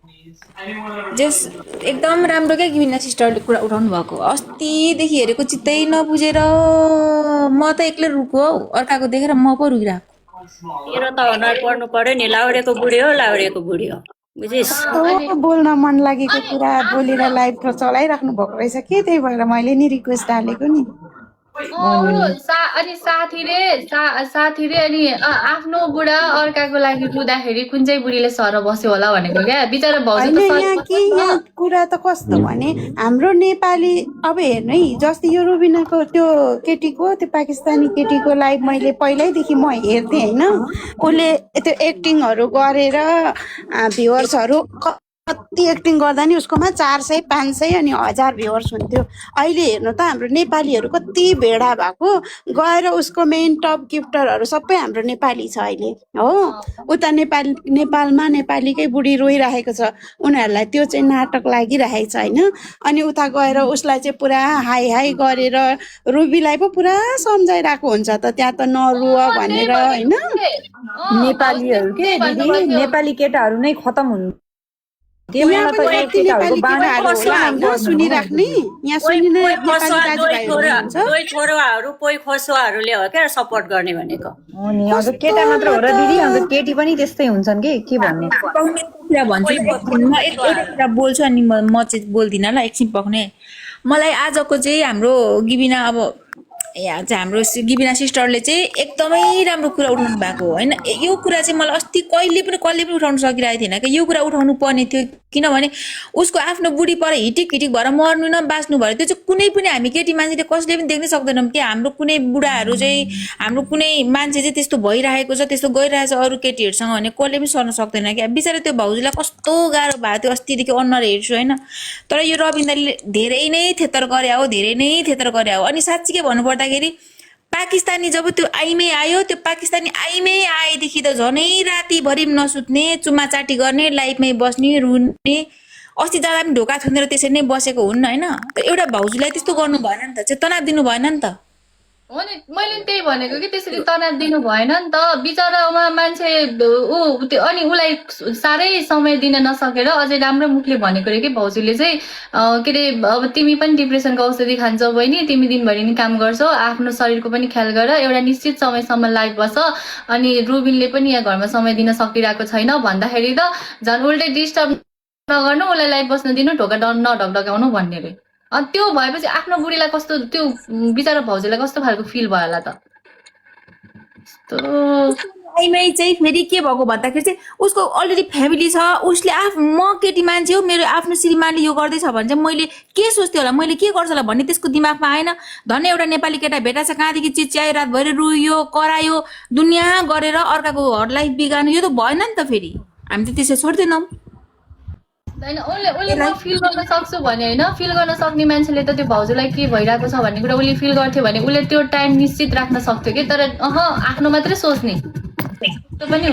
जस एकदम राम्रो क्या गिबिना सिस्टरले कुरा उठाउनु भएको अस्तिदेखि हेरेको चित्तै नबुझेर म त एक्लै रुको हौ अर्काको देखेर म पो रुइरहेको तेरो त अनुहार पर्नु पर्यो नि, लाउरेको बुढी हो, लाउरेको बुढी हो, बुझिस्? कस्तो बोल्न मन लागेको कुरा बोलेर लाइभ चलाइराख्नु भएको रहेछ के, त्यही भएर मैले नि रिक्वेस्ट हालेको नि। अनि साथीले अनि आफ्नो बुढा अर्काको लागि रुँदाखेरि कुन चाहिँ बुढीले सर बस्यो होला भनेको क्या बिचरा भाउजू होइन त यहाँ के यहाँ कुरा त कस्तो भने हाम्रो नेपाली अब हेर्नु है, जस्तै यो रुबिनाको त्यो केटीको त्यो पाकिस्तानी केटीको लाइभ मैले पहिल्यैदेखि म हेर्थेँ होइन, उसले त्यो एक्टिङहरू गरेर भ्युवर्सहरू कति एक्टिङ गर्दा नि उसकोमा 400 500 अनि 1000 भ्युवर्स हुन्थ्यो। अहिले हेर्नु त हाम्रो नेपालीहरू कति भेडा भएको, गएर उसको मेन टप गिफ्टरहरू सबै हाम्रो नेपाली छ अहिले हो। उता नेपालमा नेपालीकै बुढी रोइरहेको छ, उनीहरूलाई त्यो चाहिँ नाटक लागिरहेको छ होइन। अनि उता गएर उसलाई चाहिँ पुरा हाई हाई गरेर रुबीलाई पो पुरा सम्झाइरहेको हुन्छ त, त्यहाँ त नरुवा भनेर होइन। नेपालीहरू के दिदी, नेपाली केटाहरू नै खतम हुन्। यहाँ पनि कति नेपाली केटाहरू होला होइन सुनिराख्ने, यहाँ सुनिने नेपाली दाजुभाइहरू हुनुहुन्छ। दोही छोरुवाहरू पोइ खोसुवाहरूले हो क्या सपोर्ट गर्ने भनेको। हो नि, हजुर केटा मात्र हो र दिदी, अन्त केटी पनि त्यस्तै हुन्छन् के भन्ने। कुरा भन्छु म एउटा कुरा बोल्छु अनि म चाहिँ बोल्दिनँ ल, एकछिन पक्ने। मलाई आजको चाहिँ हाम्रो गिबिना अब यहाँ चाहिँ हाम्रो गिबिना सिस्टरले चाहिँ एकदमै राम्रो कुरा उठाउनु भएको होइन। यो कुरा चाहिँ मलाई अस्ति कसले पनि उठाउनु सकिरहेको थिएन कि यो कुरा उठाउनु पर्ने थियो, किनभने उसको आफ्नो बुढी पर हिटिक भएर मर्नु न बाँच्नु भयो, त्यो चाहिँ कुनै पनि हामी केटी मान्छेले कसले पनि देख्नै सक्दैनौँ कि हाम्रो कुनै बुढाहरू चाहिँ हाम्रो कुनै मान्छे चाहिँ त्यस्तो भइरहेको छ, त्यस्तो गइरहेको छ अरू केटीहरूसँग भने कसले पनि सर्न सक्दैन क्या। बिचरा त्यो भाउजूलाई कस्तो गाह्रो भएको थियो, अस्तिदेखि अनुहार हेर्छु होइन। तर यो रविन्द्रले धेरै नै थेतर गरे हो, धेरै नै थेतर गरे हो। अनि साँच्चै के भन्नुपर्दाखेरि पाकिस्तानी जब त्यो आइमै आयो, त्यो पाकिस्तानी आइमै आएदेखि त झनै रातिभरि नसुत्ने, चुम्मा चाटी गर्ने, लाइफमै बस्ने, रुने, अस्ति जाँदा पनि ढोका थुनेर त्यसरी नै बसेको हुन्न होइन। एउटा भाउजूलाई त्यस्तो गर्नु भएन नि त, चाहिँ तनाव दिनु भएन नि त। हो नि, मैले त्यही भनेको कि त्यसरी तनाव दिनु भएन नि त बिचरामा मान्छे ऊ त्यो। अनि उसलाई साह्रै समय दिन नसकेर अझै राम्रो मुखले भनेको रे कि भाउजूले चाहिँ के अरे अब तिमी पनि डिप्रेसनको औषधि खान्छौ बहिनी, तिमी दिनभरि नि काम गर्छौ, आफ्नो शरीरको पनि ख्याल गर, एउटा निश्चित समयसम्म लाइभ बस। अनि रुबिनले पनि यहाँ घरमा समय दिन सकिरहेको छैन भन्दाखेरि त झन् उल्टै डिस्टर्ब नगर्नु, उसलाई लाइभ बस्न दिनु, ढोका नढकढकाउनु भन्ने रे। अनि त्यो भएपछि आफ्नो बुढीलाई कस्तो, त्यो बिचरा भाउजूलाई कस्तो खालको फिल भयो होला त। आइमै चाहिँ फेरि के भएको भन्दाखेरि चाहिँ उसको अलरेडी फ्यामिली छ, उसले म केटी मान्छे हो, मेरो आफ्नो श्रीमानले यो गर्दैछ भने चाहिँ मैले के सोच्थेँ होला, मैले के गर्छु होला भन्ने त्यसको दिमागमा आएन। धन्य एउटा नेपाली केटा भेटा छ, कहाँदेखि चिच्यायो, रातभरि रुयो करायो, दुनियाँ गरेर अर्काको लाइफ बिगार्नु, यो त भएन नि त। फेरि हामी त त्यसै छोड्दैनौँ होइन। उसले म फिल गर्न सक्छु भने होइन, फिल गर्न सक्ने मान्छेले त त्यो भाउजूलाई के भइरहेको छ भन्ने कुरा उसले फिल गर्थ्यो भने उसले त्यो टाइम निश्चित राख्न सक्थ्यो कि। तर आफ्नो मात्रै सोच्ने त्यो पनि